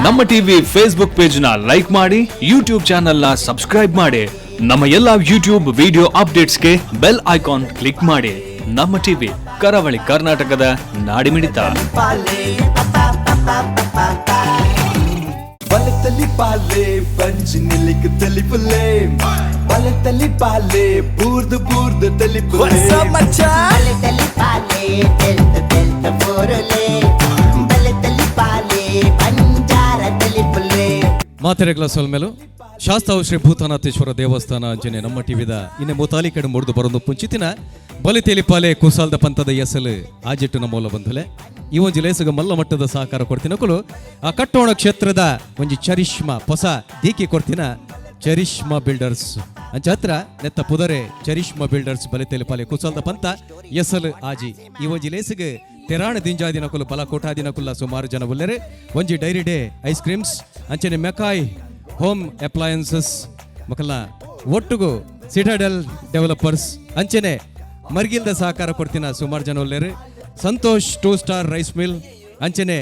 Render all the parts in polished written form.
ನಮ್ಮ TV Facebook page ನ like ಮಾಡಿ, ಯೂಟ್ಯೂಬ್ ಚಾನೆಲ್ ನ ಸಬ್ಸ್ಕ್ರೈಬ್ ಮಾಡಿ. ನಮ್ಮ ಎಲ್ಲಾ ಯೂಟ್ಯೂಬ್ ವಿಡಿಯೋ ಅಪ್ಡೇಟ್ಸ್ಗೆ ಬೆಲ್ ಐಕಾನ್ ಕ್ಲಿಕ್ ಮಾಡಿ. ನಮ್ಮ ಟಿವಿ, ಕರಾವಳಿ ಕರ್ನಾಟಕದ ನಾಡಿಮಿಡಿತ. ಬಲತಲಿ ಪಾಲೆ ಪಂಚ್ ನಿಲಿಕ್ ತಲಿಪುಲೆ, ಬಲತಲಿ ಪಾಲೆ ಬೂರ್ದು ಬೂರ್ದು ತಲಿಪುಲೆ. ಬಲೆತಲಿ ಪಾಲೆ ತೆಲ್ತ ತೆಲ್ತ ಬೋರಲೆ, ಬಲೆತಲಿ ಪಾಲೆ ಬಂಜಾರ ತಲಿಪುಲೆ. ಮಾತೆರೆಗ್ಲ ಸೊಲ್ಮೆಲು. ಶಾಸ್ತಾವು ಶ್ರೀ ಭೂತನಾಥೇಶ್ವರ ದೇವಸ್ಥಾನ ಅಂಚನೆ ನಮ್ಮ ಟಿವಿದ ಇನ್ನೆ ಮುತಾಲಿ ಕಡೆ ಮುರಿದು ಬರೊಂದು ಪುಂಚಿತಿನ ಬಲಿತೇಲಿಪಾಲೆ ಕುಸಾಲ್ದ ಪಂಥದ ಎಸಲು ಆಜಿಟ್ಟು ನಮ್ಮೂಲ ಬಂಧುಲೆ. ಈ ಒಂಜಿ ಲೇಸುಗ ಮಲ್ಲ ಮಟ್ಟದ ಸಹಕಾರ ಕೊಡ್ತಿನಕುಲು ಆ ಕಟ್ಟೋಣ ಕ್ಷೇತ್ರದ ಒಂಜಿ ಚರಿಷ್ಮಾ ಹೊಸ ದೀಕಿ ಕೊಡ್ತಿನ ಚರಿಷ್ಮಾ ಬಿಲ್ಡರ್ಸ್ ಅಂಚ ಹತ್ರ ನೆತ್ತ ಪುದರೆ ಚರಿಷ್ಮಾ ಬಿಲ್ಡರ್ಸ್, ಬಲಿತೇಲಿಪಾಲೆ ಕುಸಾಲ್ದ ಪಂಥ ಎಸಲು ಆಜಿ. ಈ ಒಂಜಿ ಲೇಸುಗೆ ತೆರಾಣ ದಿಂಜಾದಿನಕುಲು ಬಲ ಕೋಟಾದಿನಕುಲ್ಲ ಸುಮಾರು ಜನ ಉಲ್ಲೆರೆ. ಒಂಜಿ ಡೈರಿ ಡೇ ಐಸ್ ಕ್ರೀಮ್ಸ್ ಅಂಚನೆ ಮೆಕಾಯ್ ಹೋಮ್ ಅಪ್ಲಯನ್ಸಸ್ ಮಕ್ಕಳ ಒಟ್ಟುಗು ಸಿಟಾಡೆಲ್ ಡೆವಲಪರ್ಸ್ ಅಂಚನೆ ಮರ್ಗಿಲ್ದ ಸಹಕಾರ ಕೊಡ್ತಿನ ಸುಮಾರು ಜನ ಉಲ್ಲೆರು. Santosh two star rice mill ಅಂಚನೆ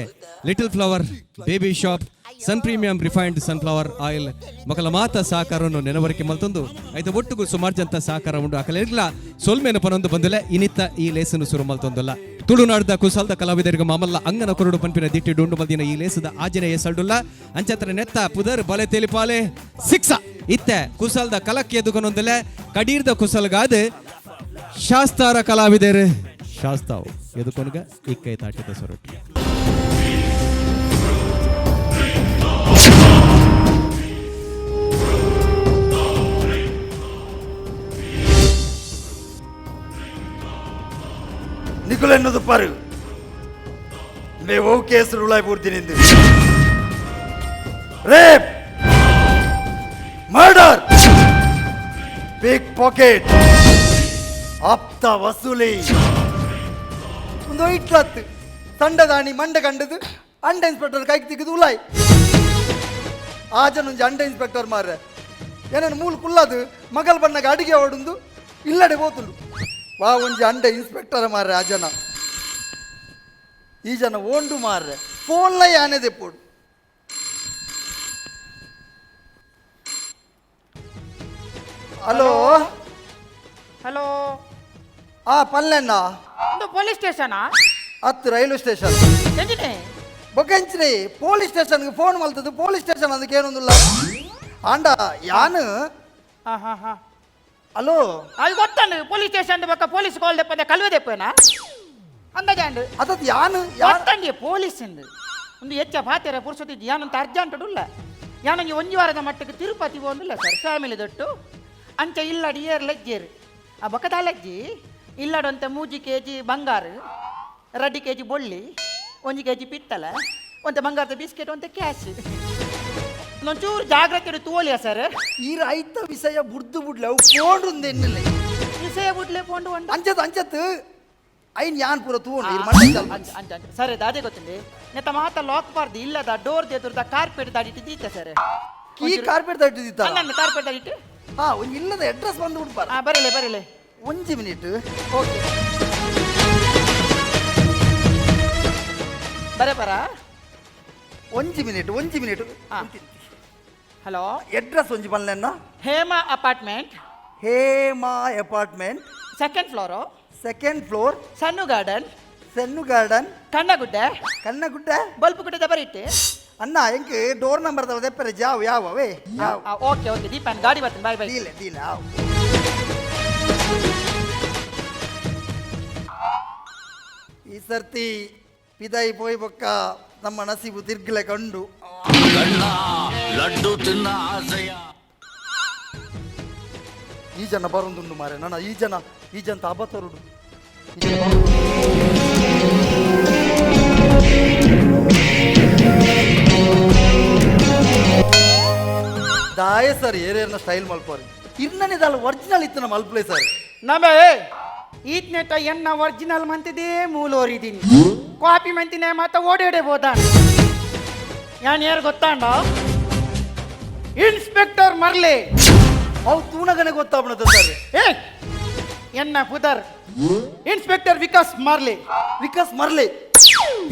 little flower baby shop, sun premium refined sunflower oil ಮಕ್ಕಳ ಮಾತ ಸಹಕಾರವನ್ನು ನೆನವರಿಕೆ ಮಲ್ತೊಂದು ಐತ ಒಟ್ಟುಗು ಸುಮಾರು ಜನ ಸಹಕಾರ ಉಂಡು. ಅಕಲೆರ್ಲ ಸೊಲ್ಮೇನ ಪನೊಂದು ಬಂದಿಲ್ಲ. ಇನಿತ್ತ ಈ ಲೇಸನ್ನು ಸುರು ಮಲ್ತೊಂದಲ್ಲ. ತುಳುನಾಡ್ದ ಕುಸಾಲ್ದ ಕಲಾವಿದರಿಗೆ ಮಾಮಲ್ಲ ಅಂಗನ ಕೊರಡು ಪನ್ಪಿನ ದಿಟ್ಟಿ ಡುಂಡು ಮಲ್ದಿನ ಈ ಲೇಸದ ಆಜನೆ ಎಸಲ್ಡುಲ್ಲ. ಅಂಚತ್ರ ನೆತ್ತ ಪುದರ್ ಬಲೆ ತೆಲಿಪಾಲೆ ಸಿಕ್ಸ. ಇತ್ತೆ ಕುಸಲ್ದ ಕಲಕ್ಕೆ ಎದುಕೊನೊಂದಲೆ ಕಡೀರ್ದ ಕುಸಲ್ಗಾದ ಶಾಸ್ತಾರ ಕಲಾವಿದರು ಶಾಸ್ತಾವು ಎದುಕೊನಗ ಇಕ್ಕೈ ತಾಟಿದ ಸೊರಟು. ನಿಕುಲ್ ಎನ್ನದು ಪಾರು ಮೇವು ಕೇಸ್ ರೂಳಾಯ್ ಪೂರ್ತಿ. ರೇಪ್, ಮರ್ಡರ್, ಪಿಕ್ ಪಾಕೆಟ್, ಆಪ್ತ ವಸೂಲಿ. ಒಂದು ಇಟ್ಲತ್ತು ತಂಡದಾಣಿ ಮಂಡೆ ಕಂಡದು ಅಂಡ ಇನ್ಸ್ಪೆಕ್ಟರ್ ಕೈಗೆ ತಿಕ್ಕಿದು ಉಲಾಯ್. ಆಜನೊಂಜಿ ಅಂಡ ಇನ್ಸ್ಪೆಕ್ಟರ್ ಮಾರ್ರೆ, ಏನೇನು ಮೂಲು ಕುಲ್ಲದು ಮಗಲ್ ಬಣ್ಣಗೆ ಅಡಿಗೆ ಓಡುಂದು ಇಲ್ಲಡೆ ಪೋತುಂಡು. ವಾ ಒಂಜಿ ಅಂಡ ಇನ್ಸ್ಪೆಕ್ಟರ್ ಮಾರ್ರೆ ಆ ಜನ. ಈ ಜನ ಓಂಡು ಮಾರ್ರೆ, ಫೋನ್ಲ ಯಾನೆ ದೆಪ್ಪೋಡು. ಹಲೋ. ಹಲೋ. ಆ ಪಲ್ಲೆಣ್ಣ. ಒಂದು ಪೊಲೀಸ್ ಸ್ಟೇಷನಾ? ಹತ್ತು ರೈಲ್ವೆ ಸ್ಟೇಷನ್. ಎಂಜಿನಿ? ಬೊಕೆಂಚಿನಿ ಪೊಲೀಸ್ ಸ್ಟೇಷನ್ಗೆ ಫೋನ್ ಮಲ್ತದ್ದು, ಪೊಲೀಸ್ ಸ್ಟೇಷನ್ ಅದಕ್ಕೆ ಏನೊಂದಿಲ್ಲ ಆಂಡ ಯಾನು. ಹಾ ಹಾ ಹಾ. ಹಲೋ. ಅದು ಗೊತ್ತಂಡು, ಪೊಲೀಸ್ ಸ್ಟೇಷನ್ ಬೊಕ್ಕ ಪೊಲೀಸ್ ಕಾಲ್ ದೆಪ್ಪದೆ ಕಲ್ವೆ ದೆಪ್ಪೇನಾ ಅಂದಾಜಾಂಡು. ಅದತ್ ಯಾನು ಯಾನ್. ಗೊತ್ತಂಡಿ ಪೊಲೀಸ್ ಇಂದು ಒಂದು ಹೆಚ್ಚ ಪಾತೆರ ಪುರುಷತಿದ್ದು ಯಾನಂತ ಅರ್ಜೆಂಟ್ ಉಲ್ಲ. ಯಾನೊಂಜಿ ಒಂಜಿ ವಾರದ ಮಟ್ಟಕ್ಕೆ ತಿರುಪತಿ ಪೋಂದಿಲ್ಲ ಸರ್, ಫ್ಯಾಮಿಲಿ ದೊಟ್ಟು. ಅಂಚ ಇಲ್ಲಡಿ ಏರ್ ಲಜ್ಜೇರು ಆ ಬೊಕ್ಕದ ಲಜ್ಜಿ ಇಲ್ಲಡಂತ 3 ಕೆ ಜಿ ಬಂಗಾರ, 2 ಕೆ ಜಿ ಬೊಳ್ಳಿ, 1 ಕೆ ಜಿ ಪಿತ್ತಲ, ಒಂತೆ ಬಂಗಾರದ ಬಿಸ್ಕೆಟ್, ಒಂತೆ ಕ್ಯಾಶ್. ಒಂಚೂರು ಜಾಗ್ರತೆ ತೋಲಿಯ ಸರ್. ಈ ರೈತ ವಿಷಯ ಬುಡ್ದು ಬುಡ್ಲೆ, ಅವು ಫೋನ್ ಉಂದೆನ್ನಿಲ್ಲ. ವಿಷಯ ಬುಡ್ಲೆ ಪೋಂಡು ಉಂಡು. ಅಂಚತ್ ಅಂಚತ್ ಐನ್ ಯಾನ್ ಪೂರ ತೂವೊಂಡು ಇರ್ ಮಂಡೆ ಚಲ್ಪ. ಅಂಚ ಅಂಚ ಅಂಚ ಸರ್, ಅದೇ ಗೊತ್ತುಂಡಿ ನೆತ್ತ ಮಾತ ಲಾಕ್ ಬಾರ್ದು ಇಲ್ಲದ ಡೋರ್ ಎದುರ್ದ ಕಾರ್ಪೆಟ್ ದಾಡಿಟ್ಟು ದೀತ ಸರ್. ಈ ಕಾರ್ಪೆಟ್ ತಟ್ಟಿದಿತ್ತ? ಅನ್ನ ಕಾರ್ಪೆಟ್ ದಾಡಿಟ್ಟು. ಹಾ, ಒಂಜಿ ಇಲ್ಲದ ಅಡ್ರೆಸ್ ಬಂದು ಬಿಡ್ಪಾರ. ಆ ಬರಲೆ ಬರಲೆ. ಒಂಜಿ ಮಿನಿಟ್. ಓಕೆ, ಬರ ಬರ. ಒಂಜಿ ಮಿನಿಟ್, ಒಂಜಿ ಮಿನಿಟ್. ಹಾ. ಹಲೋ. ಅಡ್ರೆಸ್ ಒಂಜಿ ಪನ್ಲೆನ್ನ. Hema apartment. Hema apartment. Second floor. Second floor. ಸಣ್ಣು ಗಾರ್ಡನ್. ಸೆನ್ನು ಗಾರ್ಡನ್. ಕಣ್ಣಗುಡ್ಡೆ. ಕಣ್ಣಗುಡ್ಡೆ. ಬಲ್ಪು ಗುಡ್ಡದ ಬರಿಟ್ಟೆ. ಅಣ್ಣ, ಎಂಕ್ ಡೋರ್ ನಂಬರ್ ದೆಪ್ಪರೆ ಜಾವ್ ಯಾವವೇ ಯಾವ. ಓಕೆ ಓಕೆ ದೀಪನ್ ಗಾಡಿ ಬರ್ತೀನಿ, ಬಾಯ್ ಬಾಯ್. ದೀಲೆ ದೀಲೆ ಆವ್. ಈ ಸರ್ತಿ ಪಿದಾಯಿ ಪೋಯ್ ಬೊಕ್ಕ ನಮ್ಮ ನಸೀಬು ತಿರ್ಗಲೆ ಕಂಡು. ಲಡ್ಡು ತಿನ್ನ ಆಸೆಯ ಈ ಜನ ಬರೋದುಂಡು ಮಾರೆ ನನ್ನ. ಈ ಜನ ಈ ಜನ ಅಬತರುಡು. ದಾಯ ಸರ್, ಏರೇರ್ನ ಸ್ಟೈಲ್ ಮಲ್ಪೋರಿ ಇರ್ನನೆ ದಾಲ ಒರಿಜಿನಲ್ ಇತ್ತು ನಮ್ಮ ಮಲ್ಪ್ಲೆ ಸರ್. ನಮೇ ಈತ್ನೆಟ ಎನ್ನ ಒರಿಜಿನಲ್ ಮಂತಿದೇ ಮೂಲೋರಿದ್ದೀನಿ, ಕಾಪಿ ಮಂತಿನೇ ಮಾತ ಓಡೋಡೆ ಬೋದ. ಯಾನ್ ಯಾರು ಗೊತ್ತಾಂಡ? ಇನ್ಸ್ಪೆಕ್ಟರ್ ಮರ್ಲೆ. ಅವು ತೂನಗನೆ ಗೊತ್ತಾಪಣದ ಸರ್. ಏ ಎನ್ನ ಪುದರ್ ಇನ್ಸ್ಪೆಕ್ಟರ್ ವಿಕಾಸ್ ಮಾರ್ಲೆ. ವಿಕಾಸ್ ಮರ್ಲೆ.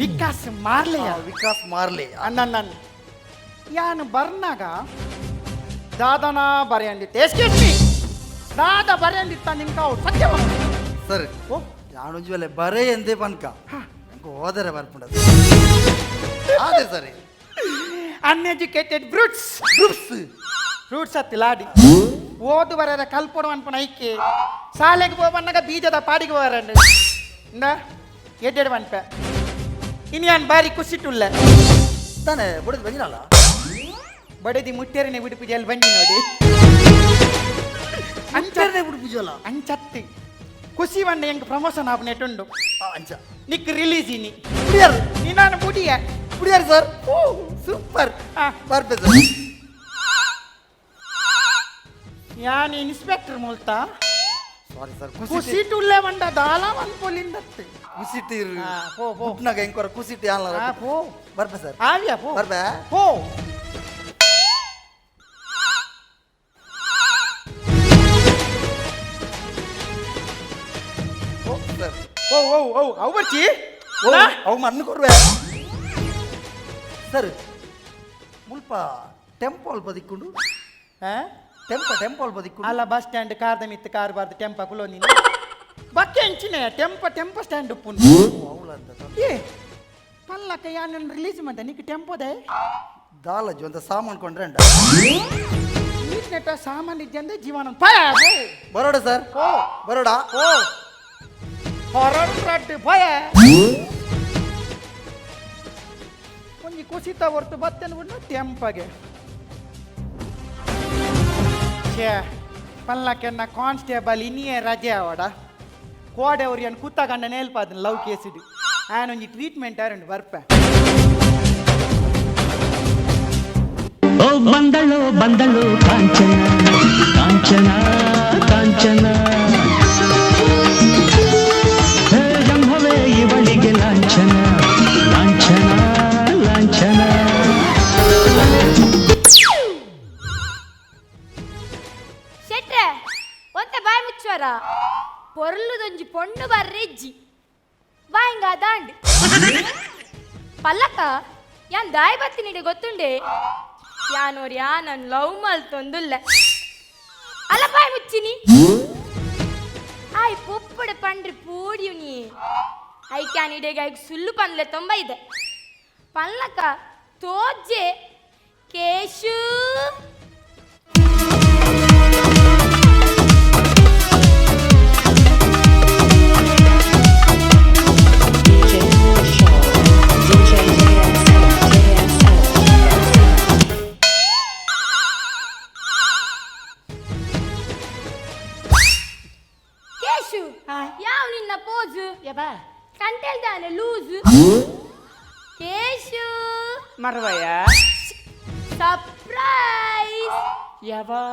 ವಿಕಾಸ್ ಮಾರ್ಲೆಯ? ವಿಕಾಸ್ ಮಾರ್ಲೆ. ಅನ್ನ ಯಾನು ಬರ್ನಾಗ ದಾದನ ಬರೆಯಂದಿತ್ತು. ಎಕ್ಸ್ಕ್ಯೂಸ್ ಮೀ, ದಾದ ಬರೆಯಂದಿತ್ತ ನಿಂಕ ಸತ್ಯ. ಸರ್. ಓ. ಯಾನೊಂಜಿ ವೇಳೆ ಬರೇ ಎಂದೇ ಪನ್ಕ ನಂಗೆ ಹೋದರೆ ಬರ್ಪುಂಡದು ಅದೇ ಸರಿ. Uneducated brutes. ಗ್ರೂಪ್ಸ್. ಫ್ರೂಟ್ಸ್ ಹತ್ತಿ ಲಾಡಿ ಓದು ಬರ ಕಲ್ಪೊಡು ಅನ್ಪುನ ಐಕೆ ಶಾಲೆಗೆ ಹೋಗಬನ್ನಾಗ ಬೀಜದ ಪಾಡಿಗೆ ಹೋಗಾರಂಡು ಇಂದ ಎಡ್ಡೆಡ್ ಪನ್ಪೆ. ಇನ್ನು ಬಾರಿ ಖುಷಿಟುಲ್ಲ. ತಾನೆ ಬುಡದು ಬಂದಿನಲ್ಲ. ಬಡದಿ ಮುಟ್ಟೇರನೆ ಬಿಡುಪು ಜಲ್ ಬಂದಿ ನೋಡಿ. ಅಂಚನೆ ಬಿಡು ಪೂಜಲ್ಲ. ಅಂಚತ್ತಿ ಖುಷಿ ಬಂಡ ಎಂಕ್ ಪ್ರಮೋಷನ್ ಆಪನೆಟುಂಡು. ಅಂಚ. ನಿಕ್ ರಿಲೀಸ್ ಇನಿ. ಪುಡಿಯಾರ್. ನಿನ್ನಾನು ಬುಡಿಯ. ಪುಡಿಯಾರ್ ಸರ್. ಓ ಸೂಪರ್. ಬರ್ಪೆ ಸರ್. ಯಾನ್ ಇನ್ಸ್ಪೆಕ್ಟರ್ ಮುಲ್ತಾ. Sorry sir. ಖುಷಿ ಟುಲ್ಲೆ ಬಂಡ ದಾಲ ಪೊಲಿಂದತ್ತು. ಕುಸಿಟಿ. ಪೋ ಪೋ. ಪುಟ್ನಾಗ ಎಂಕೊರ ಕುಸಿಟಿ ಅಲ್ಲ. ಪೋ. ಬರ್ಪೆ ಸರ್. ಆವ್ಯಾ ಪೋ. ಬರ್ಪೆ. ಪೋ. ಓ ಸರ್. ಓ ಓ ಓ ಅವು ಬರ್ಚಿ. ಓ ಅವು ಮಣ್ಣು ಕೊಡುವೆ ಸರ್. ಮುಲ್ಪ ಟೆಂಪೋ ಅಲ್ಪ ದಿಕ್ಕೊಂಡು. ಟೆಂಪ ಟೆಂಪೋ ಅಲ್ಪ ದಿಕ್ಕೊಂಡು. ಅಲ್ಲ ಬಸ್ ಸ್ಟ್ಯಾಂಡ್ ಕಾರ್ದ ಮಿತ್ತು ಕಾರ್ ಬಾರ್ದು ಟೆಂಪ ಕುಲೋ ನೀನು ಬಕ್ಕೆ ಅಂಚಿನ ಟೆಂಪ ಟೆಂಪ ಸ್ಟ್ಯಾಂಡ್ ಉಪ್ಪು. ಅವಳಂತ. ಏ ಪಲ್ಲಕ್ಕ ಯಾನ್ ರಿಲೀಸ್ ಮಂತ ನಿಕ್ ಟೆಂಪೋದೆ. ದಾಲಜ್ ಅಂತ ಸಾಮಾನು ಕೊಂಡ್ರೆ ಅಂಡ. ನೀಟ್ ನೆಟ್ಟ ಸಾಮಾನ್ಯ ಇದ್ದಂದೆ ಜೀವನ ಪಾಯ. ಬರೋಡ ಸರ್. ಓ. ಬರೋಡ. ಓ ಹೊರಡ್ ರಡ್ಡು ಭಯ ಒಂಜಿ ಕುಸಿತ ಹೊರ್ತು ಬತ್ತೇನು ಬಿಟ್ಟು ಟೆಂಪಗೆ. ಛೇ ಪಲ್ಲಕ್ಕೆನ್ನ ಕಾನ್ಸ್ಟೇಬಲ್ ಇನಿಯೇ ರಜೆ ಅವಡ ಕೋಡೆ ಅವ್ರು ಕೂತಗಂಡ ನೇಲ್ಪಾದನ್ ಲವ್ ಕೇಸಿಡು ಆನೊಂಜಿ ಟ್ರೀಟ್ಮೆಂಟ್ ಆರಂಡು ಬರ್ಪೆ. ಓ ಬಂದಳು ಬಂದಳು ಕಾಂಚನ ಕಾಂಚನ ಕಾಂಚನ. ಹೇ ಜಂಭವೇ ಇವಳಿಗೆ ಲಾಂಛನ ಲಾಂಛನ ಲಾಂಛನ. ಶೆಟ್ರೆ ಒಂತೆ ಬಾಯ್ ಮುಚ್ಚುವರ ಪೊರ್ಲುದೊಂಜಿ ಪೊಣ್ಣು ಬರ್ರೆಜ್ಜಿ ಬಾಯಿಂಗ ದಾಂಡ್ ಪಲ್ಲಕ್ಕ ಯಾನ್ ದಾಯ್ ಬತ್ತಿನಿಡೆ ಗೊತ್ತುಂಡೆ ಯಾನೋರ್ ಯಾನನ್ ಲವ್ ಮಲ್ತೊಂದುಲ್ಲ ಅಲ್ಲ ಬಾಯ್ ಮುಚ್ಚಿನಿ ಆಯ್ ಪೊಪ್ಪಡ ಪಂಡ್ರಿ ಪೋಡಿಯು ನೀ ಐಕ್ಯಾನ್ ಇಡೆಗೆ ಐಕ್ ಸುಳ್ಳು ಪನ್ಲೆ ತೊಂಬ ಇದೆ ಪಲ್ಲಕ ತೋಜ್ಜೆ ಕೇಶು. DJ Show. DJ JSF. JSF. Keshu ಯಾವ ನಿನ್ನ ಪೋಸು ಕಂಟೇಳ್ದಾನೆ ಲೂಸು ಕೇಶು. ಮರವಯ್ಯ. ಸರ್ಪ್ರೈಸ್. ಯವಾ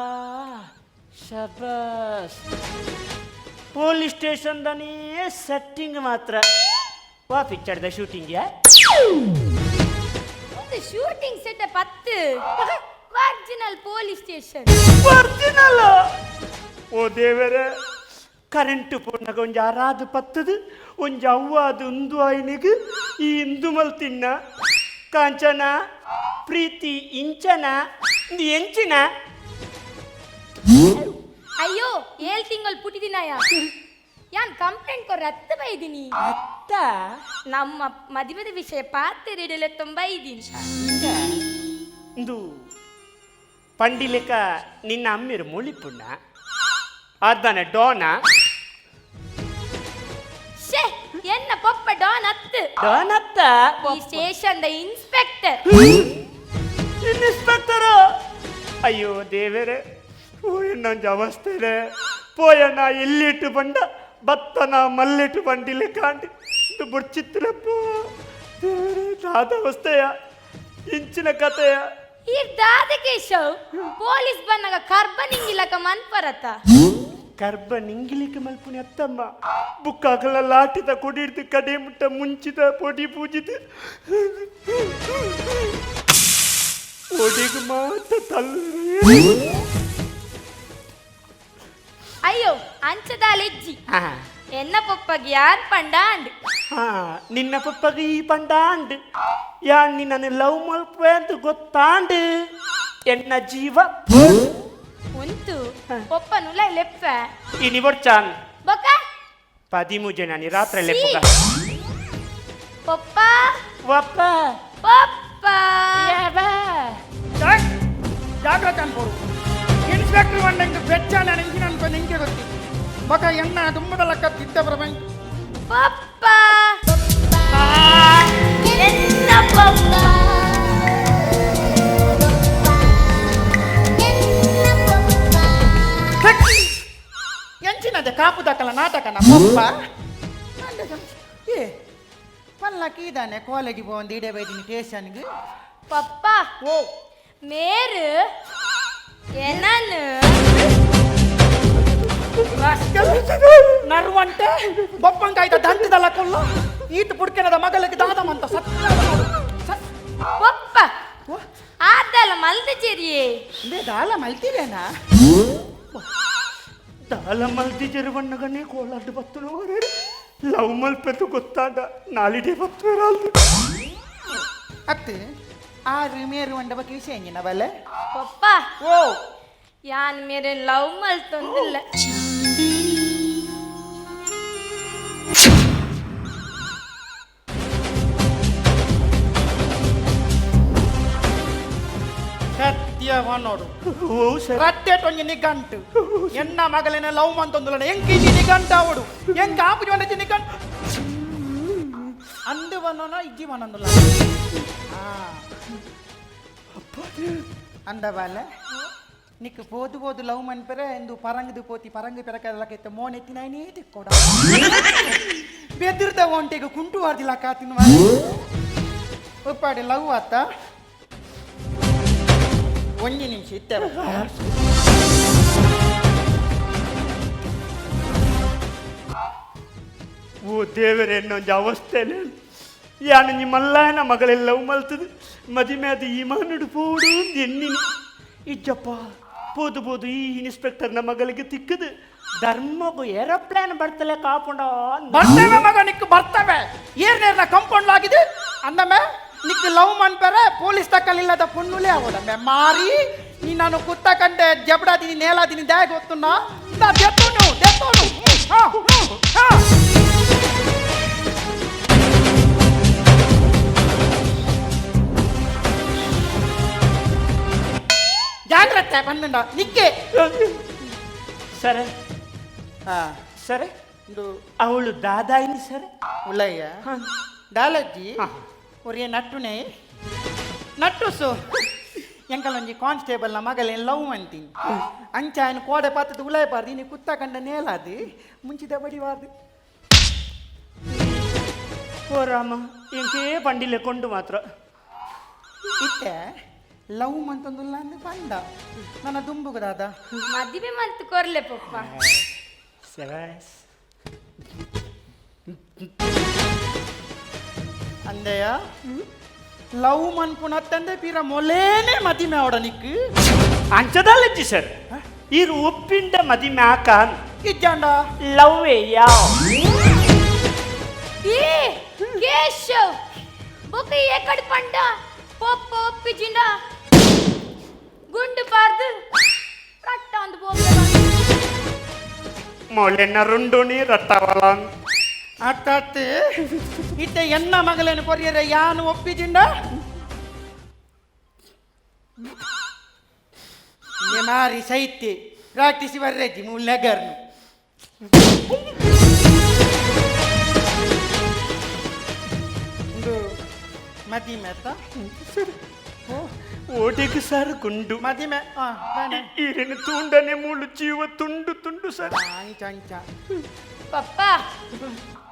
ಶಬಾಸ್. ಪೊಲೀಸ್ ಸ್ಟೇಷನ್ ದನೇ ಸೆಟ್ಟಿಂಗ್ ಮಾತ್ರ ವಾ ಪಿಕ್ಚರ್ದ ಶೂಟಿಂಗ್ ಯಾ. ಒಂದು ಶೂಟಿಂಗ್ ಸೆಟ್ ಪತ್ತು ಒರಿಜಿನಲ್ ಪೊಲೀಸ್ ಸ್ಟೇಷನ್. ಒರಿಜಿನಲ್. ಓ ದೇವರೇ, ಕರೆಂಟ್ ಪೋನಾಗ ಒಂಜಿ ಅರಾದು ಪತ್ತದು ಒಂಜಿ ಅವ್ವಾದು ಉಂದು ಆಯ್ನಿಗ್ ಈ ಇಂದು ಮಲ್ತಿನ್ನ ಕಾಂಚನ ಪ್ರೀತಿ ಇಂಚನ ಇಂದು ಎಂಚಿನ. ಅಯ್ಯೋ ಏಳ್ ತಿಂಗಳು ಪುಟ್ಟಿದಿನಾಯ ಯಾನ್ ಕಂಪ್ಲೇಂಟ್ ಕೊರ ಹತ್ತು ಬೈದಿನಿ. ಅತ್ತ. ನಮ್ಮ ಮದುವೆದ ವಿಷಯ ಪಾತ್ರೆ ತುಂಬ ಇದ್ದೀನಿ. ಇಂದು ಪಂಡಿಲೆಕ ನಿನ್ನ ಅಮ್ಮಿರು ಮುಳಿಪುಣ್ಣ ಅರ್ಧನ ಡೋನ. ಶೇ ಎನ್ನ ಪೊಪ್ಪ ಡಾನ್ ಅತ್ತು. ಡೋನ್ ಅತ್ತ. ಈ ಸ್ಟೇಷನ್ the inspector. Inspector. ಅಯ್ಯೋ ದೇವರೇ, ಓ ಇನ್ನೊಂದು ಅವಸ್ಥೆ ಇದೆ. ಪೋಯಣ್ಣ ಎಲ್ಲಿಟ್ಟು ಬಂಡ ಬತ್ತನ ಮಲ್ಲಿಟ್ಟು ಬಂಡಿಲೆ ಕಾಂಡಿ ಇದು ಬುಡ್ಚಿತ್ತಲಪ್ಪ ದೇವರೇ ದಾದ ಅವಸ್ಥೆಯ ಇಂಚಿನ ಕಥೆಯ. ಈ ದಾದ ಕೇಶವ್ ಪೊಲೀಸ್ ಬಂದಾಗ ಕರ್ಬ ನಿಂಗಿಲಕ ಮನ್ಪರತ. ಕರ್ಬ ನಿಂಗಿಲಿಕ್ಕೆ ಮಲ್ಪುನಿ ಅತ್ತಮ್ಮ ಬುಕ್ಕಾಕಲ ಲಾಟಿದ ಕೊಡಿಡ್ದು ಕಡೆ ಮುಟ್ಟ ಮುಂಚಿದ ಪೊಡಿ ಪೂಜಿದ ಒಡಿಗೆ ಮಾತ್ರ ತಲ್ಲ. ಅಯ್ಯೋ ಅಂಚದಾಲೆಜ್ಜಿ ಎನ್ನ ಪೊಪ್ಪಗೆ ಯಾರ್ ಪಂಡ ಅಂಡ್. ಹಾ ನಿನ್ನ ಪಪ್ಪಗ ಈ ಪಂಡಾಂಡ್ ಯಾನ್ ನಿನ್ನನ್ನು ಲವ್ ಮಲ್ಪೆ ಅಂತ ಗೊತ್ತಾಂಡ್ ಎನ್ನ ಜೀವ. ಉಂತು ಪೊಪ್ಪನುಲ ಲೆಪ್ಪ. ಇನಿ ಬೊಡ್ಚಾನ್. ಬೊಕ 13 ಜನ ರಾತ್ರಿ ಲೆಪ್ಪುಗ. ಪೊಪ್ಪ. ವಪ್ಪ. ಪೊಪ್ಪ. ಜಾಗ್ರತೆ ಅನ್ಕೋರು ಇನ್ಸ್ಪೆಕ್ಟರ್ ಬಂದಂಗೆ ಬೆಚ್ಚ ನಾನು ಇಂಜಿನ ಅನ್ಕೊಂಡು ಹಿಂಗೆ ಗೊತ್ತಿ ಬಕ ಎಣ್ಣ ತುಂಬದ ಲೆಕ್ಕ ತಿದ್ದ ಬರಬಂಕ್. ಪಪ್ಪ, ಎನ್ನ ಪಪ್ಪ. ಎಂಚಿನದೆ ಕಾಪು ದಾಕಲ ನಾಟಕನ ಪಪ್ಪ. ಏ ಪಲ್ಲಕ್ಕಿ ಇದ್ದಾನೆ ಕಾಲೇಜಿಗೆ ಹೋಗಿ ಇಡೇ ಬೈದಿನಿ ಸ್ಟೇಷನ್ಗೆ. ಪಪ್ಪ. ಓ. ಮೇರು ಎನ್ನನು ನರ್ವಂಟೆ ಬೊಪ್ಪಂಕಾಯ್ತ ದಂತದಲ್ಲ ಕೊಲ್ಲ ಈತ ಪುಡ್ಕೆನದ ಮಗಳಿಗೆ ದಾದಮಂತ ಸತ್ಯ ನೋಡು. ಪಪ್ಪ, ಆದಲ್ಲ ಮಲ್ದ ಚೆರಿಯೇ. ಇಂದೇ ದಾಲ ಮಲ್ತಿರೇನಾ? ದಾಲ ಮಲ್ದಿ ಜರುವಣ್ಣಗನೇ ಕೋಲಾಟ ಬತ್ತುನು. ಲವ್ ಮಲ್ಪೆತ್ತು ಗೊತ್ತಾಂಡ ನಾಳಿಡೆ ಬತ್ತು ಇರಲ್ದು. ಅತ್ತೆ ಆರು ಮೇರು ಮಂಡಪ ವಿಷಯ ಬಲೆ. ಪಪ್ಪ. ಓ. ಯಾನ್ ಮೇರೆ ಲವ್ ಮಲ್ತೊಂದಿಲ್ಲ. ಸತ್ಯವ ನೋಡು. ಓ ಸರ್. ರಟ್ಟೆಟೊಂಜಿ ನಿಗಂಟು ಎನ್ನ ಮಗಲಿನ ಲವ್ ಮಂತೊಂದುಲನ ಎಂಕ್ ಇಜಿ ನಿಗಂಟು ಅವಡು ಎಂಕ್ ಆಪುಜಿ ಒಂಜಿ ನಿಗಂಟು ಅಂದು ಬನ್ನೋನ ಇಜ್ಜಿ ಬನ್ನೊಂದುಲ ಅಂದ ಬಾಲೆ ನಿಕ್ ಪೋದು ಪೋದು ಲವ್ ಮನ್ಪೆರೆ ಎಂದು ಪರಂಗದು ಪೋತಿ ಪರಂಗ ಪೆರಕದಲಕೈತೆ ಮೋನ್ ಎತ್ತಿನ ತಿಕ್ಕೋಡ ಬೆದಿರ್ದ ಒಂಟೆಗೆ ಕುಂಟು ವಾರ್ದಿಲ್ಲ ಕಾತಿನ ಉಪ್ಪಾಡಿ ಲವ್ ಆತ. ಒಂಜಿ ನಿಮಿಷ ಇತ್ತೆ. ಓ ದೇವರೇ, ಇನ್ನೊಂದು ಅವಸ್ಥೆಲೆ ಯಾನು ನಿಮ್ಮಲ್ಲಾಯನ ಮಗಳೆಲ್ಲ ಲವ್ ಮಲ್ತದು ಮದಿಮೆ ಅದು ಈ ಮಗನುಡು ಪೋಡು ಎನ್ನಿನಿ ಇಜ್ಜಪ್ಪ. ಪೋದು ಪೋದು ಈ ಇನ್ಸ್ಪೆಕ್ಟರ್ನ ಮಗಳಿಗೆ ತಿಕ್ಕದು ಧರ್ಮಗೂ ಏರೋಪ್ಲೇನ್ ಬರ್ತಲೆ ಕಾಪುಂಡ. ಬರ್ತವೆ ಮಗ, ನಿಕ್ ಬರ್ತವೆ. ಏರ್ ನೇರ್ನ ಕಂಪೌಂಡ್ ಆಗಿದೆ ಅಂದಮೆ ನಿಕ್ ಲವ್ ಮನ್ಪೆರೆ ಪೊಲೀಸ್ ತಕ್ಕಲಿಲ್ಲದ ಪೊನ್ನುಲೇ ಅವಡಮ್ಮೆ ಮಾರಿ. ನೀ ನಾನು ಕುತ್ತ ಕಂಡೆ ಜಬಡಾದಿನಿ ನೇಲಾದಿನಿ ದ್ಯಾ ಗೊತ್ತುನ್ನ ನಾ ದೆತ್ತೋನು ದೆತ್ತೋನು. ಹಾ ಹಾ. ಜಾಗ್ರತೆ ಬಂದಂಡ ನಿಕ್ಕೆ. ಸರಿ. ಹಾ. ಸರಿ. ಇಂದು ಅವಳು ದಾದಾಯಿನಿ ಸರ್. ಉಳ್ಳಯ್ಯ ದಾಲಜ್ಜಿ ಒರಿಯ ನಟ್ಟುನೇ ನಟ್ಟು ಸೊ ಎಂಕಲೊಂಜಿ ಕಾನ್ಸ್ಟೇಬಲ್ನ ಮಗಲೇನು ಲವ್ ಅಂತೀನಿ ಅಂಚ ఆయన ಕೋಡೆ ಪಾತದ ಉಲಾಯ ಪಾರ್ದು ನೀ ಕುತ್ತ ಕಂಡ ನೇಲಾದಿ ಮುಂಚಿದ ಬಡಿವಾರ್ದು. ಓ ರಾಮ, ಎಂಕೇ ಬಂಡಿಲೆ ಕೊಂಡು ಮಾತ್ರ. ಇತ್ತೆ ಲವ್ ಮಂತಂದುಲ್ಲ ಅಂದು ಪಂಡ ನನ್ನ ದುಂಬುಗದಾದ. ಮದಿಮೆ ಮಂತ್ ಕೊರ್ಲೆ ಪಪ್ಪ. ಸೆವಾಸ್. ಅಂದೆಯ ಲವ್ ಮನ್ಪುನತ್ತಂದೆ ಪೀರ ಮೊಲೇನೆ ಮದಿಮೆ ಅವಡ ನಿಕ್ಕು. ಅಂಚದಾಲಜ್ಜಿ ಸರ್, ಇರು ಒಪ್ಪಿಂಡ ಮದಿಮೆ ಆಕಾನ್. ಇಜ್ಜಾಂಡ ಲವ್ ಯಾವ ಏ ಕೇಶವ್, ಬೊಕ ಏಕಡ್ ಪಂಡ ಪೊಪ್ಪ ಒಪ್ಪಿಜಿಂಡ ಗುಂಡು ಪಾರ್ದು ರಟ್ಟ ಅಂದು ಪೋಪೆ. ಮೊಳೆನ ರುಂಡುನಿ ರಟ್ಟವಲ. ಅತ್ತತ್ತೆ ಇತ್ತೆ ಎನ್ನ ಮಗಳೇನು ಕೊರಿಯರೆ ಯಾನು ಒಪ್ಪಿಜಿಂಡ ಮಾರಿ ಸೈತಿ ಪ್ರಾಕ್ಟೀಸ್ ಬರ್ರೆಜ್ಜಿ ಮೂಲೆಗರ್ನು ಒಂದು ಮದಿಮೆ ಅತ್ತ. ಓಟೆಗೆ ಸರ್ ಗುಂಡು. ಮದಿಮೆ ಆ ಬಾನೆ. ಈರಿನ ತುಂಡನೆ ಮೂಳು ಜೀವ ತುಂಡು ತುಂಡು ಸರ್. ಅಂಚ ಅಂಚ. Papa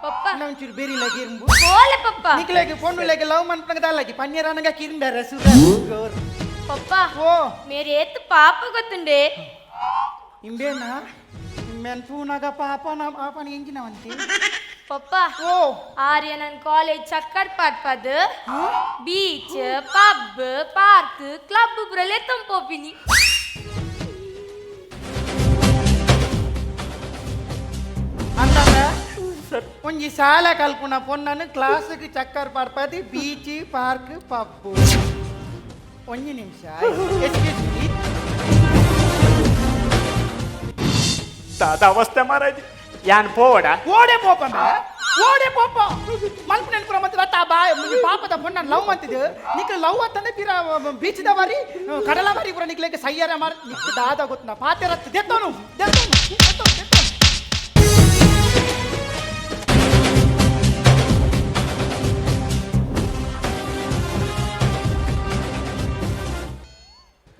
papa. ಒಂಚೂರು ಬೇರಿಲ್ಲ ಕಿರ್ಂಬು. ಬೋಲೆ ಪಪ್ಪ. ನಿಕ್ಲೆಗೆ ಪೊಣ್ಣುಲೆಗೆ ಲವ್ ಮನ್ಪಂಗ ದಾಲಗಿ ಪನ್ಯರಾನಗ ಕಿರ್ಂಬೆರೆ ಸುರ. ಪಪ್ಪ. ಓ. ಮೇರೆ ಏತ್ ಪಾಪ ಗೊತ್ತುಂಡೆ. ಇಂಬೇನಾ ಇಂಬೇನ್ ಪೂನಾಗ ಪಾಪನ ಪಾಪನ ಎಂಜಿನವಂತಿ. ಪಪ್ಪ. ಓ. ಆರ್ಯ ನನ್ ಕಾಲೇಜ್ ಚಕ್ಕರ್ ಪಾಟ್ಪದ್ ಬೀಚ್ ಪಬ್ ಪಾರ್ಕ್ ಕ್ಲಬ್ ಪುರಲೆ ತಂಪೋಪಿನಿ. ಅಂದಂಗ ಸರ್. ಒಂಜಿ ಸಾಲ ಕಲ್ಪುನ ಪೊನ್ನನು ಕ್ಲಾಸ್ಗೆ ಚಕ್ಕರ್ ಪಾಡ್ಪದಿ ಬೀಚ್ ಪಾರ್ಕ್ ಪಬ್ಬು. ಒಂಜಿ ನಿಮಿಷ ಎಕ್ಸ್ಕ್ಯೂಸ್ ಮೀ. ದಾದ ಅವಸ್ಥೆ ಮಾರಾಯ್ತು. ಯಾನ್ ಪೋವಡ? ಓಡೆ ಪೋಪಂಬ, ಓಡೆ ಪೋಪ. ಮಲ್ಪು ಪುರ ಮತ್ತೆ ರತ್ತ ಬಾ ಪಾಪದ ಪೊನ್ನನ್ ಲವ್ ಅಂತಿದ್ದು ನಿಕ್ ಲವ್ ಅಂತಂದ್ರೆ ಪಿರ ಬೀಚ್ದ ಬಾರಿ ಕಡಲ ಬಾರಿ ಪುರ ನಿಕ್ಲೇಕ ಸಯ್ಯಾರ ಮಾರ ನಿಕ್ ದಾದ ಗೊತ್ತನ ಪಾತೆ ರತ್ತ ದೆತ್ತೋನು ದೆತ್ತೋನು ದೆತ್ತೋನು ದೆತ್ತೋನು.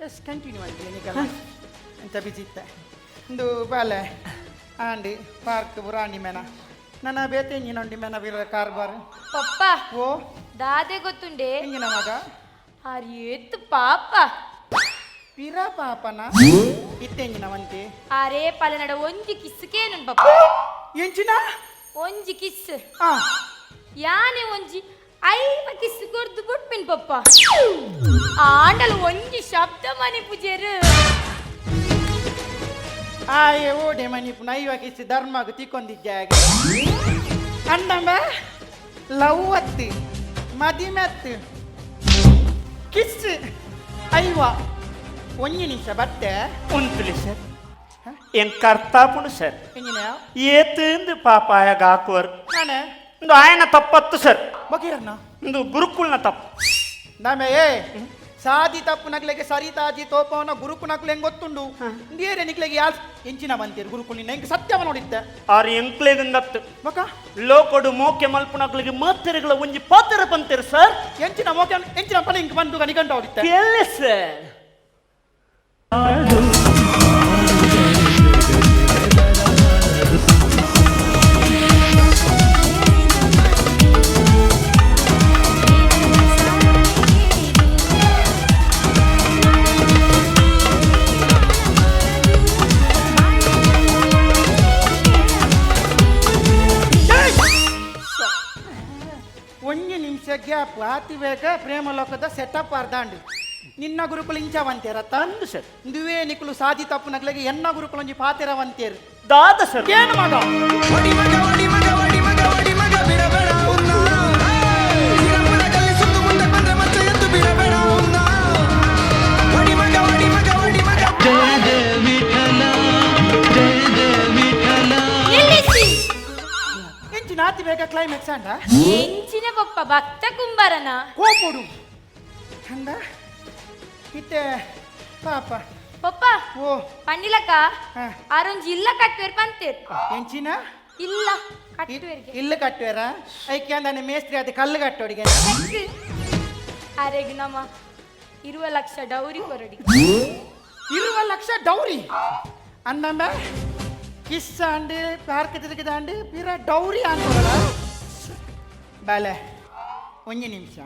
ಎಸ್ ಕಂಟಿನ್ಯೂ ಆಯ್ತು ನಿಕಲ್ಲ ಅಂತ ಬಿಜಿ ಇತ್ತ ಇಂದು ಬಾಲೆ ಆಂಡಿ ಪಾರ್ಕ್ ಬುರಾಂಡಿ ಮೇನ ನನ್ನ ಬೇತೆ ಇಂಜಿನೊಂಡಿ ಮೇನ ಬೀರ ಕಾರ್ಬಾರ್. ಪಪ್ಪ. ಓ. ದಾದೆ ಗೊತ್ತುಂಡೆ? ಇಂಜಿನ ಮಗ. ಆರ್ ಏತ್ ಪಾಪ. ಪಿರ ಪಾಪನ ಇತ್ತೆಂಜಿನ ವಂತಿ. ಆರೇ ಪಲನಡ ಒಂಜಿ ಕಿಸ್ ಕೇನುನ್ ಪಪ್ಪ. ಎಂಚಿನ? ಒಂಜಿ ಕಿಸ್. ಆ. ಯಾನೆ ಒಂಜಿ 50 ಕಿಸ್ ಕೊರ್ದು ಬುಡ್ಪಿನ್ ಪಪ್ಪ. ಆಂಡಲ್ ಒಂಜಿ ಶಬ್ದ ಮನಿ ಪೂಜೆರು. ಆಯೆ ಓಡೆ ಮನಿ ಪುನ ಐವ ಕಿಸ್ ಧರ್ಮಗ್ ತಿಕ್ಕೊಂದಿದ್ದಾಗೆ. ಅಂಡಂಬ ಲವ್ ಅತ್ತು ಮದಿಮೆತ್ತು ಕಿಸ್ ಐವ ಒಂಜಿ ನಿಮಿಷ ಬತ್ತೆ. ಉಂತುಲಿ ಸರ್. ಏನ್ ಕರ್ತಾಪುಣು ಸರ್. ಎಂಜಿನ? ಏತಂದು ಪಾಪ ಆಯಾಗ ಹಾಕುವರು. ನಾನೇ? ಇಂದು ಆಯನ ತಪ್ಪತ್ತು ಸರ್. ಬಕೀರನ್ನ? ಇಂದು ಗುರುಕುಲ್ನ ತಪ್ಪು. ನಾಮೆ ಏ ಸಾದಿ ತಪ್ಪು ನಕ್ಲೆಗೆ ಸರಿ ತಾಜಿ ತೋಪವನ ಗುರುಕು ನಕ್ಲೆ ಹೆಂಗ್ ಗೊತ್ತುಂಡು ಇಂದೇರೆ ನಿಕ್ಲೆಗೆ ಯಾಲ್ ಎಂಚಿನ ಬಂತೀರಿ ಗುರುಕುಲ್ ನಿನ್ನ ಹೆಂಗ್ ಸತ್ಯವ ನೋಡಿತ್ತೆ. ಆರು ಎಂಕ್ಲೇಗಂದತ್ತು. ಬಕ? ಲೋಕೊಡು ಮೋಕೆ ಮಲ್ಪುನಕ್ಲಿಗೆ ಮಾತೆರೆಗಳ ಒಂಜಿ ಪಾತೆರ ಪಂತೇರು ಸರ್. ಎಂಚಿನ ಮೋಕೆ ಎಂಚಿನ ಪಣ ಇಂಕ್ ಬಂದು ನಿಗಂಟ ಹೊಡಿತ್ತೆ. ಕೇಳಿ ಸರ್. ಒಂಜಿ ನಿಮಿಷ ಗ್ಯಾಪ್ ಆತಿ ಬೇಗ ಪ್ರೇಮ ಲೋಕದ ಸೆಟಪ್ ಅರ್ಧಾಂಡು ನಿನ್ನ ಗುರುಕುಲು ಇಂಚವಂತೇರ ಅಂದು ಸರ್. ಇಂದುವೇ ನಿಕುಲು ಸಾದಿ ತಪ್ಪು ನಗ್ಲೆಗೆ ಎನ್ನ ಗುರುಕುಲು ಒಂಜಿ ಪಾತೆರವಂತೇರು. ದಾದ ಸರ್. ಏನು ಮಗ? ಜಯ ಜಯ ವಿಠಲ ಜಯ ಜಯ ವಿಠಲ. ನಿಲ್ಲಿಸಿ. ಎಂಚಿನ ಆತಿ ಬೇಗ ಕ್ಲೈಮ್ಯಾಕ್ಸ್ ಅಂಡ? ಎಂಚಿನ ಪಪ್ಪ ಭಕ್ತ ಕುಂಬಾರನ? ಕೋಪುಡು ಅಂದ ಇತ್ತೆ ಪಾಪ. ಪಪ್ಪ. ಓ. ಪನ್ನಿಲಕ್ಕ. ಹಾ. ಆರೊಂಜಿ ಇಲ್ಲ ಕಟ್ಟುವೇರ್ ಪಂತೇರ್. ಎಂಚಿನ? ಇಲ್ಲ ಕಟ್ಟುವೇರ್ಗೆ. ಇಲ್ಲ ಕಟ್ಟುವೇರ ಐಕೆ ಅಂದಾನೆ ಮೇಸ್ತ್ರಿ ಅದು ಕಲ್ಲು ಕಟ್ಟೋಡಿಗೆ. ಅರೆಗ್ ನಮ್ಮ 20 ಲಕ್ಷ ಡೌರಿ ಕೊರಡಿ. 20 ಲಕ್ಷ ಡೌರಿ ಅಂದಂಬ ಕಿಸ್ ಆಂಡ್ ಪಾರ್ಕ್ ತಿರುಗಿದಾಂಡ್ ಪಿರ ಡೌರಿ ಅನ್ಕೊಳ ಬಾಲೆ ಒಂಜಿ ನಿಮಿಷ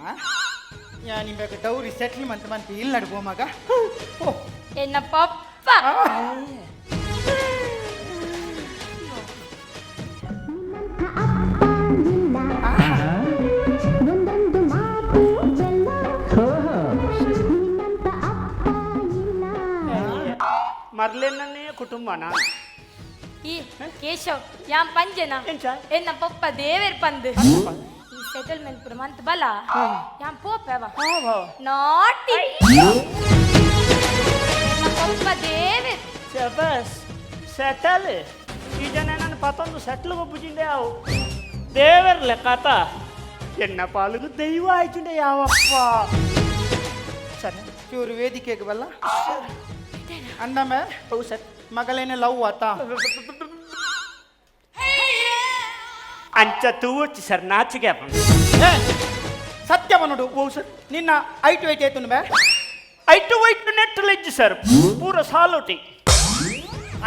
ಯಾ ನಿಂಬೇಕು ಡೌರಿ ಸೆಟ್ಲ್ಮೆಂಟ್ ಮಂತ್ ಇಲ್ಲ ಮಗ. ಓ. ಎನ್ನ ಪಪ್ಪ. ಒಂದೊಂದು ಮಾತು ಬೆಲ್ಲ, ನಿನ್ನಂತ ಅಪ್ಪ ಇಲ್ಲ. ಮರ್ಲೆನ್ನನ್ನೇ ಕುಟುಂಬನ. ಈ ಕೇಶವ್ ಯಾನ್ ಪಂಜನ? ಎಂಚ? ಎನ್ನ ಪಪ್ಪ ದೇವೇರ್ ಪಂದ್ ಈ ಸೆಟಲ್ಮೆಂಟ್ ಪೂರ ಮಂತ್ ಬಲ ಯಾನ್ ಪೋಪೆವ ನಾಟಿ ಎನ್ನ ಪಪ್ಪ ದೇವೇರ್. ಶಬಾಸ್ ಸೆಟಲ್. ಈ ಜನ ನನ್ನ ಪತೊಂದು ಸೆಟ್ಲ್ ಒಬ್ಬುಜಿಂಡೆ ಅವು ದೇವರ್ಲೆ ಕಥ ಎನ್ನ ಪಾಲಿಗೆ ದೈವ ಆಯ್ತುಂಡೆ ಯಾವಪ್ಪ ಸರ್. ಚೂರು ವೇದಿಕೆಗೆ ಬಲ್ಲ ಅಂದಮ್ಮ. ಹೌದು ಸರ್. ಮಗಳೇನೆ ಲವ್ ಆತ? ಅಂಚ ತೂವಚ್ಚಿ ಸರ್ ನಾಚಿಕೆ. ಏ, ಸತ್ಯವ ನೋಡು. ಓ ಸರ್. ನಿನ್ನ ಐಟು ಐಟ್ ಏತುನು ಬೇ? ಐಟು ವೈಟ್ ನೆಟ್ ಲೆಜ್ಜಿ ಸರ್ ಪೂರ ಸಾಲೋಟಿ.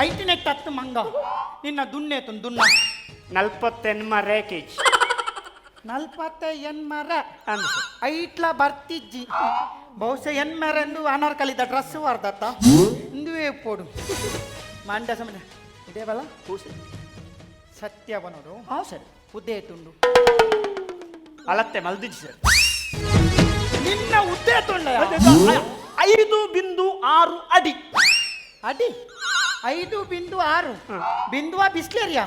ಐಟು ನೆಟ್ ಹತ್ತು ಮಂಗ ನಿನ್ನ ದುನ್ನೇತುನ್ ದುನ್ನ? ನಲ್ವತ್ತೆನ್ಮ ರೇಕೇಜ್. ನಲ್ವತ್ತ ಎನ್ಮರ? ಅಂದು ಸರ್. ಐಟ್ಲ ಬರ್ತಿಜ್ಜಿ ಬಹುಶಃ ಎನ್ಮರ ಎಂದು ಅನಾರ್ಕಲಿದ ಡ್ರೆಸ್ ವಾರ್ದತ್ತ ಇಂದುವೇ ಪೋಡು ಮಂಡ ಸಮಯ ಇದೇ ಬಲ್ಲ. ಹ್ಞೂ ಸರ್. ಸತ್ಯವ ನೋಡು. ಹಾಂ ಸರ್. ಉದ್ದೆ ತುಂಡು. ಅಳತ್ತೆ ಮಲ್ದಿಜ್ಜಿ ಸರ್. ನಿನ್ನ ಉದ್ದೆ ತುಂಡ? 5.6 ಅಡಿ. ಅಡಿ 5.6 ಬಿಂದುವ ಬಿಸ್ಲೇರಿಯಾ?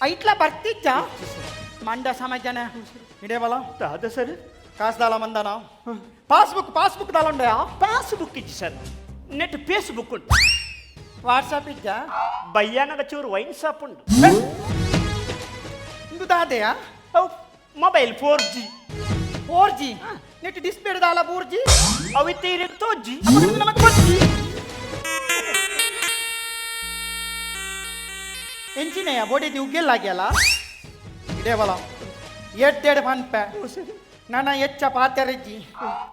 ಐಟ್ಲ ಬರ್ತಿಜ್ಜ ಮಂಡ ಸಮಾಜನ ಇಡೇವಲ್ಲ ದಾದ ಸರ್. ಕಾಸ್ದಾಲ ಮಂದನ ಪಾಸ್ಬುಕ್ ಪಾಸ್ಬುಕ್ ದಾಲ ಉಂಡಯಾ? ಪಾಸ್ಬುಕ್ ಇಜ್ಜಿ ಸರ್, ನೆಟ್ ಫೇಸ್ಬುಕ್ ಉಂಟು. ವಾಟ್ಸಪ್ ಇಜ್ಜ? ಬಯ್ಯಾನಗ ಚೂರು ವೈನ್ ಶಾಪ್ ಉಂಟು. ಇಂದು ದಾದೆಯಾ? ಅವು mobile 4G. 4G net display ದಾಲ 4G. ಅವಿತ್ತೆ ತೋಜಿ. ನಮಗೆ ಬಜ್ಜಿ ಎಂಚಿನೆಯ ಬೋಡಿದಿ ಉಗ್ಗೆಲ್ಲಾಗ್ಯಲ್ಲ ಇದೇವಲ್ಲ ಎಡ್ಡೆಡ್ ಪನ್ಪೆ ನನ್ನ ಎಚ್ಚ ಪಾತೆರಜ್ಜಿ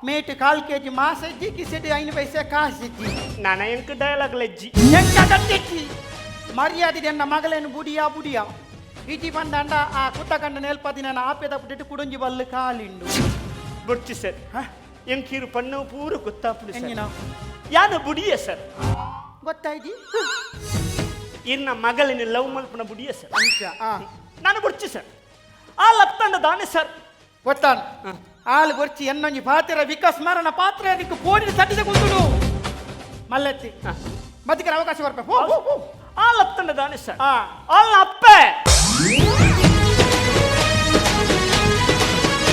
ಮೇಟ್ ಕಾಲ್ ಕೆಜಿ ಮಾಸಜ್ಜಿ ಕಿಸೆಟ್ 5 ಪೈಸೆ ಕಾಸಿಜ್ಜಿ. ನಾನ ಎಂಕ್ ಡೈಲಾಗ್ ಲಜ್ಜಿ. ಎಂಕ ಕಟ್ಟಿಜ್ಜಿ ಮರ್ಯಾದೆ ಎನ್ನ ಮಗಳೇನು ಬುಡಿಯಾ ಬುಡಿಯಾ ಇಜಿ ಬಂದಂಡ ಆ ಕುತ್ತಕಂಡ ನೇಲ್ಪದಿ ನನ್ನ ಆಪೆದ ಪುಟ್ಟಿಟ್ಟು ಕುಡುಂಜಿ ಬಲ್ಲು ಕಾಲಿಂಡು. ಬುಡ್ಚಿ ಸರ್, ಎಂಕೀರು ಪಣ್ಣು ಪೂರ ಗೊತ್ತಾಪುಡು ಸರ್. ಎಂಜಿನ? ಯಾನ ಬುಡಿಯ ಸರ್. ಗೊತ್ತಾಯ್ಜಿ. ಇರ್ನ ಮಗಳಿನ ಲವ್ ಮಲ್ಪನ ಬುಡಿಯ ಸರ್. ಅಂಚ ಆ. ನಾನು ಬುಡ್ಚಿ ಸರ್, ಆ ಲತ್ತಂಡ ದಾನೆ ಸರ್. ಗೊತ್ತಾನ್ ಆಳು ಗೊರ್ಚಿ ಎನ್ನೊಂಜಿ ಪಾತ್ರ ವಿಕಾಸ್ ಮಾರನ ಪಾತ್ರ ಅದಕ್ಕೆ ಪೋಡಿನ ತಟ್ಟಿದ ಕುಂತುಡು ಮಲ್ಲತ್ತಿ ಮತ್ತಿಕರ ಅವಕಾಶ ಬರ್ಪೆ ಹೋ ಹೋ ಹೋ. ಆ ಲತ್ತಂಡ ದಾನೆ ಸರ್. ಆ. ಅಲ್ಲ ಅಪ್ಪೆ.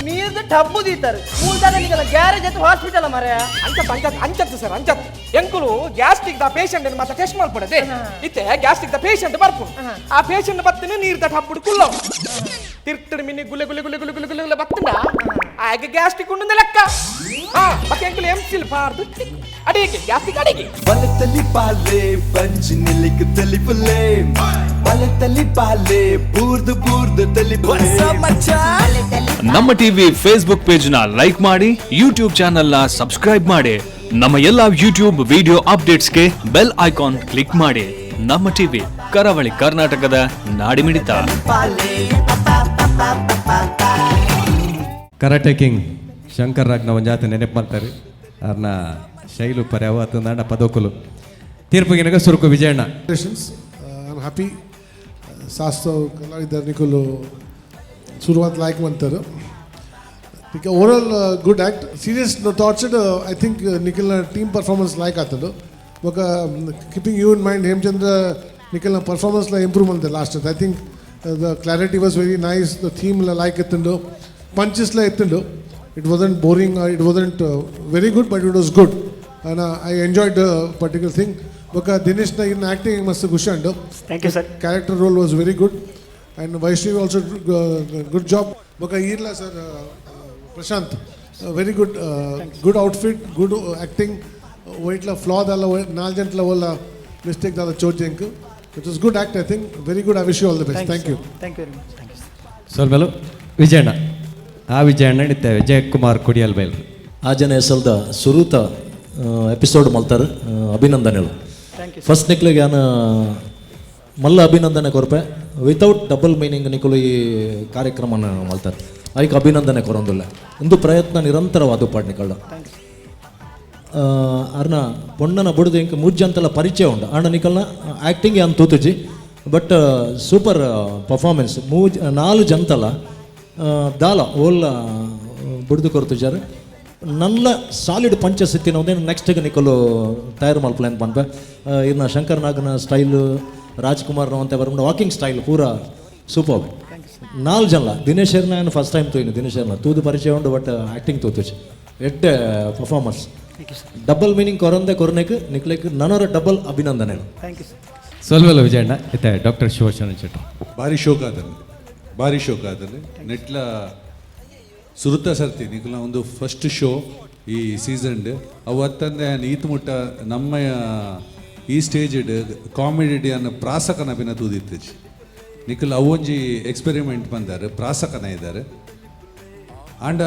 ನೀರ್ದು ಡಬ್ಬು ದೀತಾರೆ ಮೂಲ್ದಾನ ನಿಗಲ ಗ್ಯಾರೇಜ್ ಅಥವಾ ಹಾಸ್ಪಿಟಲ್ ಮರೆ. ಅಂಚತ್ ಅಂಚತ್ ಅಂಚತ್ತು ಸರ್ ಅಂಚತ್ ಎಂಕುಲು ಗ್ಯಾಸ್ಟ್ರಿಕ್ the patient ಮಾತ್ರ ಟೆಸ್ಟ್ ಮಾಡ್ಪಡದೆ ಇತ್ತೆ ಗ್ಯಾಸ್ಟ್ರಿಕ್ ದ ಪೇಷಂಟ್ ಬರ್ಪು ಆ ಪೇಷಂಟ್ ಬತ್ತಿನ ನೀರ್ the ಟಬ್ಬುಡು ಕುಲ್ಲವು ತಿರ್ತಡು ಮಿನಿ ಗುಲೆ ಗುಲೆ ಗುಲೆ ಗುಲೆ ಗುಲೆ ಗುಲೆ ಗುಲೆ ಬತ್ತಂಡ ಆಗ ಗ್ಯಾಸ್ಟ್ರಿಕ್ ಉಂಡು ಲೆಕ್ಕ. ಹಾ ಬಕ್ಕೆ ಎಂಕುಲು ಎಂಸಿಲ್ ಪಾರ್ದು ಅಡಿಗೆ ಗ್ಯಾಸ್ಟ್ರಿಕ್ ಅಡಿಗೆ. ಬಲತಲಿ ಪಾಲೆ ಬಂಜಿ ನಿಲಿಕ್ ತಲಿಪುಲೆ ಬಲತಲಿ ಪಾಲೆ ಬೂರ್ದು ಬೂರ್ದು ತಲಿಪುಲೆ. ನಮ್ಮ ಟಿವಿ ಫೇಸ್ಬುಕ್ ಪೇಜ್ ನ ಲೈಕ್ ಮಾಡಿ, ಯೂಟ್ಯೂಬ್ ಚಾನೆಲ್ ನ ಸಬ್ಸ್ಕ್ರೈಬ್ ಮಾಡಿ, ನಮ್ಮ ಎಲ್ಲಾ ಯೂಟ್ಯೂಬ್ ವಿಡಿಯೋ ಅಪ್ಡೇಟ್ಸ್ಗೆ ಬೆಲ್ ಐಕಾನ್ ಕ್ಲಿಕ್ ಮಾಡಿ. ನಮ್ಮ ಟಿವಿ, ಕರಾವಳಿ ಕರ್ನಾಟಕದ ನಾಡಿಮಿಡಿತ. ಕರಾಟೆ ಕಿಂಗ್ ಶಂಕರ್ ರಾಗ್ನ ಒಂಜಾತ ನೆನಪು ಮಾಡ್ತಾರೆ ಅವ್ರನ್ನ ಶೈಲು ಪರ್ಯಾವ ಅತಂದಾಂಡ ಪದೋಕುಲು ತೀರ್ಪುಗಿನಗ ಸುರುಕು ವಿಜಯಣ್ಣ. Congratulations. I'm happy. ಶಾಸ್ತ್ರ ಕಲಾವಿದರ್ ನಿಕುಲು ಸುರುವಾತ್ ಲಾಯ್ಕ್ ಮಂತರು over all good act serious thoughts. I think ನಿಖಿಲ್ನ team performance like ಆತದು. ಬೊಕ keeping you in mind Hemachandra ನಿಖಿಲ್ನ ಪರ್ಫಾರ್ಮೆನ್ಸ್ಲ ಇಂಪ್ರೂವ್ ಮಂತೆ last. I think the clarity was very nice. The theme like ಇತ್ತುಂಡು, ಪಂಚಸ್ಲ ಇತ್ತುಂಡು. It wasn't boring, it wasn't very good, but it was good and I enjoyed the particular thing. ಬೊಕ ದಿನೇಶ್ನ ಇನ್ acting ಮಸ್ತ್ ಖುಷಿ ಉಂಡು. Thank you sir. Character role was very good and Vaishnavi also good job. ಬೊಕ ಈರ್ಲ sir Prashanth, very good, good outfit, good acting. ವೈಟ್ಲ ಫ್ಲಾ ದಾಲ ನಾಲ್ ಜಂಟ್ಲ ಓಲ mistake ದಾಲ ಚೋಜೆಂಕ್. It was good act, I think very good. I wish you all the best. Thank you. Thank you very much. Thank you. ಸೊಲ್ಮೆಲು ವಿಜಯಣ್ಣ. ಆ ವಿಜಯಣ್ಣ ಇತ್ತೆ ವಿಜಯ್ ಕುಮಾರ್ ಕುಡಿಯಲ್ ಬೈಲ್. ಆ ಜನ ಎಸಲ್ದ ಸುರೂತ episode ಮಲ್ತಾರ, ಅಭಿನಂದನೆಗಳು. Thank you. First ನಿಕ್ಲಿಗೆ ಯಾನ ಮಲ್ಲ ಅಭಿನಂದನೆ ಕೊರ್ಪೆ. ವಿತೌಟ್ ಡಬಲ್ ಮೀನಿಂಗ್ ನಿಕುಲು ಈ ಕಾರ್ಯಕ್ರಮನ ಮಲ್ತಾರೆ, ಐಕ್ ಅಭಿನಂದನೆ ಕೊರೊಂದುಲ್ಲ. ಒಂದು ಪ್ರಯತ್ನ ನಿರಂತರವಾದ ಪಾಡ್ ನಿಕಳ್ಳ ಅರ್ನ ಪೊಣ್ಣನ ಬುಡ್ದು ಇಂಕ್ ಮೂಜಂತೆಲ್ಲ ಪರಿಚಯ ಉಂಡು. ಆಂಡ ನಿಕಲ್ನ ಆ್ಯಕ್ಟಿಂಗ್ ಯಾನ್ ತೂತುಜಿ, ಬಟ್ ಸೂಪರ್ ಪರ್ಫಾರ್ಮೆನ್ಸ್. ಮೂಜ್ ನಾಲ್ ಜಂತಲ ದಾಲ ಓಲ್ಲ ಬುಡ್ದು ಕೊರ್ತುಜಾರ್. ನಲ್ಲ ಸಾಲಿಡ್ ಪಂಚಸ್ ಇತ್ತಿನ ಒಂದೇನು ನೆಕ್ಸ್ಟ್ಗೆ ನಿಕಲು ತಯಾರು ಮಲ್ಪಲೆ ಅಂತ ಪನ್ಪೆ. ಇರ್ನ ಶಂಕರ್ ನಾಗನ ಸ್ಟೈಲು, ರಾಜ್ಕುಮಾರ್ನ ಅಂತ ಬರ್ಕೊಂಡು ವಾಕಿಂಗ್ ಸ್ಟೈಲ್ ಪೂರ ಸೂಪರ್. ನಾಲ್ ಜನ ದಿನೇಶರ್ನ ನಾನು ಫಸ್ಟ್ ಟೈಮ್ ತೂಯಿನಿ. ದಿನೇಶರ್ನ ತೂದು ಪರಿಚಯ ಉಂಡು, ಬಟ್ ಆ್ಯಕ್ಟಿಂಗ್ ತೂತುಜಿ. ಎಡ್ಡೆ ಪರ್ಫಾರ್ಮೆನ್ಸ್. ಡಬಲ್ ಮೀನಿಂಗ್ ಕೊರಂದೆ ಕೊರನೆಕ್ ನಿಕ್ಲೆಕ್ ನನರ ಡಬಲ್ ಅಭಿನಂದನೆ. Thank you sir. ಸೊಲ್ಮೆಲು ವಿಜಯಣ್ಣ. ಇತ್ತೆ ಡಾಕ್ಟರ್ ಶಿವಶರಣ ಶೆಟ್ಟಿ. ಭಾರಿ ಶೋಕ ಆತಲ್ಲಿ, ಭಾರಿ ಶೋಕ ಆತಲ್ಲಿ. ನೆಟ್ಲ ಸುರುತ ಸರ್ತಿ ನಿಕುಲ ಒಂದು ಫಸ್ಟ್ ಶೋ ಈ ಸೀಸನ್. ಅವು ಅತ್ತಂದೆ ಈತ್ ಮುಟ್ಟ ನಮ್ಮ ಈ ಸ್ಟೇಜ್ ಕಾಮಿಡಿ ಅನ್ನ ಪ್ರಾಸಕನ ಬಿನ ತೂದಿತ್ತಜಿ. ನಿಕುಲ್ ಅವೊಂಜಿ ಎಕ್ಸ್ಪೆರಿಮೆಂಟ್ ಬಂದಾರೆ, ಪ್ರಾಸಕನ ಇದ್ದಾರೆ. ಆಂಡ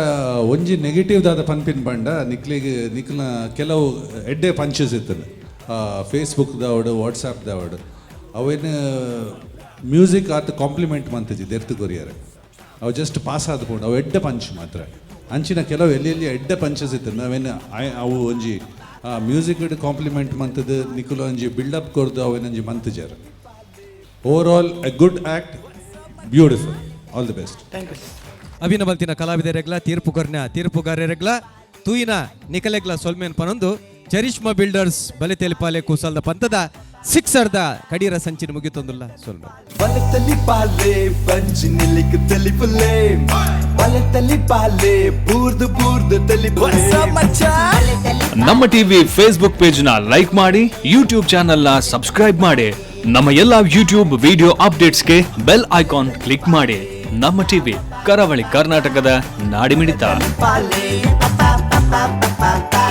ಒಂಜಿ ನೆಗೆಟಿವ್ ದಾದ ಪನ್ಪಿನ ಬಂಡ ನಿಕ್ಲಿಗೆ ನಿಕ್ಲ ಕೆಲವು ಎಡ್ಡೆ ಪಂಚಸ್ ಇತ್ತದ, ಫೇಸ್ಬುಕ್ ದಾವಡು, ವಾಟ್ಸಾಪ್ ದಾವಡು, ಅವೇನು ಮ್ಯೂಸಿಕ್ ಆತ ಕಾಂಪ್ಲಿಮೆಂಟ್ ಮಂತಜಿ ದೆರ್ತು ಕೊರಿಯರ್. ಅವು ಜಸ್ಟ್ ಪಾಸ್ ಆದ್ಕೊಂಡು ಅವು ಎಡ್ಡೆ ಪಂಚ್ ಮಾತ್ರ. ಅಂಚಿನ ಕೆಲವು ಎಲ್ಲಿ ಎಲ್ಲಿ ಎಡ್ಡೆ ಪಂಚಸ್ ಇತ್ತು ನಾವೇನು ಅವು ಒಂಜಿ ಮ್ಯೂಸಿಕ್ ಕಾಂಪ್ಲಿಮೆಂಟ್ ಮಂತದ್ದು ನಿಕುಲು ಒಂಜಿ ಬಿಲ್ಡಪ್ ಕೊರ್ದು ಅವೇನೊಂಜಿ ಮಂತಜಾರ. Over all a good act, beautiful, all the best. Thank you. ಅಭಿನವಲ್ತಿನ ಕಲಾವಿದರೆಗ್ಲ ತೀರ್ಪುಗರ್ನ ತೀರ್ಪುಗಾರರೆಗ್ಲ ತೂಯಿನ ನಿಕಲೆಗ್ಲ ಸೊಲ್ಮೇನ್ ಪನೊಂದು ಚರಿಷ್ಮಾ ಬಿಲ್ಡರ್ಸ್ ಬಲಿತೆಲಿಪಾಲೆ ಕುಸಲ್ದ ಪಂತದ ಸಿಕ್ಸರ್ದ ಕಡೀರ ಸಂಚಿನ ಮುಗಿತೊಂದುಲ್ಲ ಸೊಲ್ಮೆ. ಬಲತಲಿ ಪಾಲೆ ಬಂಜಿ ನಿಲಿಕ್ ತಲಿಪುಲೆ, ಬಲತಲಿ ಪಾಲೆ ಬೂರ್ದು ಬೂರ್ದು ತಲಿಪುಲೆ. ನಮ್ಮ ಟಿವಿ ಫೇಸ್ಬುಕ್ ಪೇಜ್ ನ ಲೈಕ್ ಮಾಡಿ, ಯೂಟ್ಯೂಬ್ ಚಾನೆಲ್ ನ ಸಬ್ಸ್ಕ್ರೈಬ್ ಮಾಡಿ. ನಮ್ಮ ಎಲ್ಲಾ ಯೂಟ್ಯೂಬ್ ವಿಡಿಯೋ ಅಪ್ಡೇಟ್ಸ್ಗೆ ಬೆಲ್ ಐಕಾನ್ ಕ್ಲಿಕ್ ಮಾಡಿ. ನಮ್ಮ ಟಿವಿ, ಕರಾವಳಿ ಕರ್ನಾಟಕದ ನಾಡಿಮಿಡಿತ. ಪಾಲೆ ಪಾ ಪಾ ಪಾ ಪಾ ಪಾ.